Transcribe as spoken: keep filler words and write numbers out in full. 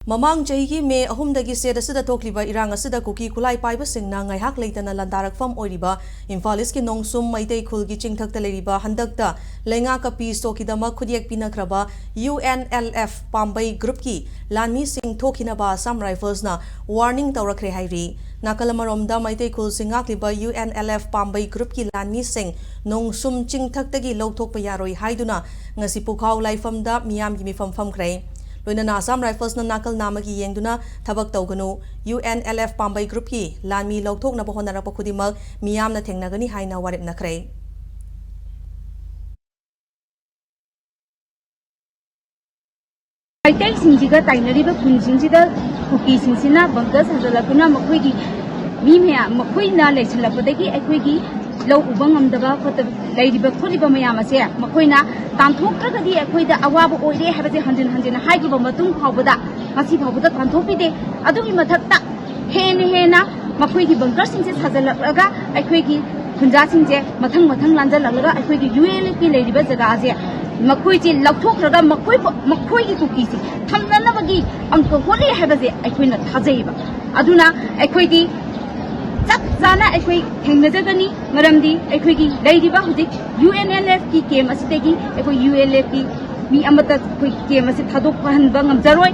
ꯃꯃꯥꯡ ꯆꯍꯤꯒꯤ ꯃꯦ ꯑꯍꯨꯝꯗꯒꯤ ꯁꯦꯠ ꯑꯁꯤꯗ ꯊꯣꯛꯂꯤꯕ ꯏꯔꯥꯡ ꯑꯁꯤꯗ ꯀꯨꯀꯤ ꯈꯨꯠꯂꯥꯏ ꯄꯥꯏꯕꯁꯤꯡꯅ ꯉꯥꯏꯍꯥꯛ ꯂꯩꯇꯅ ꯂꯥꯟꯗꯥꯔꯛꯐꯝ ꯑꯣꯏꯔꯤꯕ ꯏꯝꯐꯥꯜ ꯏꯁꯀꯤ ꯅꯣꯡꯁꯨꯝ ꯃꯩꯇꯩ ꯈꯨꯜꯒꯤ ꯆꯤꯡꯊꯛꯇ ꯂꯩꯔꯤꯕ ꯍꯟꯗꯛꯇ ꯂꯩꯉꯥꯛꯀ ꯄꯤꯁ ꯇꯣꯛꯀꯤꯗꯃꯛ ꯈꯨꯠꯌꯦꯛ ꯄꯤꯅꯈ꯭ꯔꯕ U N L F Pambei ꯒ꯭ꯔꯨꯞꯀꯤ ꯂꯥꯟꯃꯤꯁꯤꯡ ꯊꯣꯛꯈꯤꯅꯕ ꯑꯁꯥꯝ ꯔꯥꯏꯐꯜꯁꯅ ꯋꯥꯔꯅꯤꯡ ꯇꯧꯔꯛꯈ꯭ꯔꯦ ꯍꯥꯏꯔꯤ꯫ ꯅꯥꯀꯜ ꯑꯃꯔꯣꯝꯗ ꯃꯩꯇꯩ ꯈꯨꯜꯁꯤꯡ ꯉꯥꯛꯂꯤꯕ U N L F Pambei ꯒ꯭ꯔꯨꯞꯀꯤ ꯂꯥꯟꯃꯤꯁꯤꯡ ꯅꯣꯡꯁꯨꯝ ꯆꯤꯡꯊꯛꯇꯒꯤ ꯂꯧꯊꯣꯛꯄ ꯌꯥꯔꯣꯏ ꯍꯥꯏꯗꯨꯅ ꯉꯁꯤ ꯄꯨꯈꯥꯎ ꯂꯥꯏꯐꯝꯗ ꯃꯤꯌꯥꯝꯒꯤ ꯃꯤꯐꯝ ꯐꯝꯈ꯭ꯔꯦ꯫ ꯂꯣꯏꯅꯅ ꯑꯁꯥꯝ ꯔꯥꯏꯐꯜꯁꯅ ꯅꯥꯀꯜ ꯅꯥꯝꯃꯒꯤ ꯌꯦꯡꯗꯨꯅ ꯊꯕꯛ ꯇꯧꯒꯅꯨ, U N L F Pambei ꯒ꯭ꯔꯨꯞꯀꯤ ꯂꯥꯟꯃꯤ ꯂꯧꯊꯣꯛꯅꯕ ꯍꯣꯠꯅꯔꯛꯄ ꯈꯨꯗꯤꯡꯃꯛ ꯃꯤꯌꯥꯝꯅ ꯊꯦꯡꯅꯒꯅꯤ ꯍꯥꯏꯅ ꯋꯥꯔꯦꯞꯅꯈ꯭ꯔꯦ꯫ ꯃꯩꯇꯩꯁꯤꯡꯁꯤꯒ ꯇꯥꯏꯅꯔꯤꯕ ꯈꯨꯟꯁꯤꯡꯁꯤꯗ ꯀꯨꯀꯤꯁꯤꯡꯁꯤꯅ ꯕꯪꯀꯔ ꯁꯥꯖꯤꯜꯂꯛꯇꯨꯅ ꯃꯈꯣꯏꯒꯤ ꯃꯤ ꯃꯌꯥꯝ, ꯃꯈꯣꯏꯅ ꯂꯩꯁꯤꯜꯂꯛꯄꯗꯒꯤ ꯑꯩꯈꯣꯏꯒꯤ ꯂꯧ ꯎꯕ ꯉꯝꯗꯕ ꯈꯣꯠꯇꯕ ꯂꯩꯔꯤꯕ ꯈꯣꯠꯂꯤꯕ ꯃꯌꯥꯝ ꯑꯁꯦ ꯃꯈꯣꯏꯅ ꯇꯥꯟꯊꯣꯛꯇ꯭ꯔꯒꯗꯤ ꯑꯩꯈꯣꯏꯗ ꯑꯋꯥꯕ ꯑꯣꯏꯔꯦ ꯍꯥꯏꯕꯁꯦ ꯍꯟꯖꯤꯟ ꯍꯟꯖꯤꯟ ꯍꯥꯏꯈꯤꯕ ꯃꯇꯨꯡ ꯐꯥꯎꯕꯗ ꯉꯁꯤ ꯐꯥꯎꯕꯗ ꯇꯥꯟꯊꯣꯛꯄꯤꯗꯦ꯫ ꯑꯗꯨꯒꯤ ꯃꯊꯛꯇ ꯍꯦꯟꯅ ꯍꯦꯟꯅ ꯃꯈꯣꯏꯒꯤ ꯕꯪꯀꯔꯁꯤꯡꯁꯦ ꯁꯥꯖꯤꯜꯂꯛꯂꯒ ꯑꯩꯈꯣꯏꯒꯤ ꯈꯨꯟꯖꯥꯁꯤꯡꯁꯦ ꯃꯊꯪ ꯃꯊꯪ ꯂꯥꯟꯖꯜꯂꯛꯂꯒ ꯑꯩꯈꯣꯏꯒꯤ ꯌꯨ ꯑꯦꯜ ꯑꯦꯐꯀꯤ ꯂꯩꯔꯤꯕ ꯖꯒꯥꯁꯦ ꯃꯈꯣꯏꯁꯦ ꯂꯧꯊꯣꯛꯈ꯭ꯔꯒ ꯃꯈꯣꯏꯕꯨ, ꯃꯈꯣꯏꯒꯤ ꯀꯨꯀꯤꯁꯦ ꯊꯝꯅꯅꯕꯒꯤ ꯑꯪꯀ ꯍꯣꯠꯂꯤ ꯍꯥꯏꯕꯁꯦ ꯑꯩꯈꯣꯏꯅ ꯊꯥꯖꯩꯌꯦꯕ꯫ ꯑꯗꯨꯅ ꯑꯩꯈꯣꯏꯗꯤ ꯆꯞ ꯆꯥꯅ ꯑꯩꯈꯣꯏ ꯊꯦꯡꯅꯖꯒꯅꯤ, ꯃꯔꯝꯗꯤ ꯑꯩꯈꯣꯏꯒꯤ ꯂꯩꯔꯤꯕ ꯍꯧꯖꯤꯛ ꯌꯨ ꯑꯦꯟ ꯑꯦꯜ ꯑꯦꯐꯀꯤ ꯀꯦꯝ ꯑꯁꯤꯗꯒꯤ ꯑꯩꯈꯣꯏ ꯌꯨ ꯑꯦꯜ ꯑꯦꯐꯀꯤ ꯃꯤ ꯑꯃꯠꯇ ꯑꯩꯈꯣꯏ ꯀꯦꯝ ꯑꯁꯤ ꯊꯥꯗꯣꯛꯍꯟꯕ ꯉꯝꯖꯔꯣꯏ꯫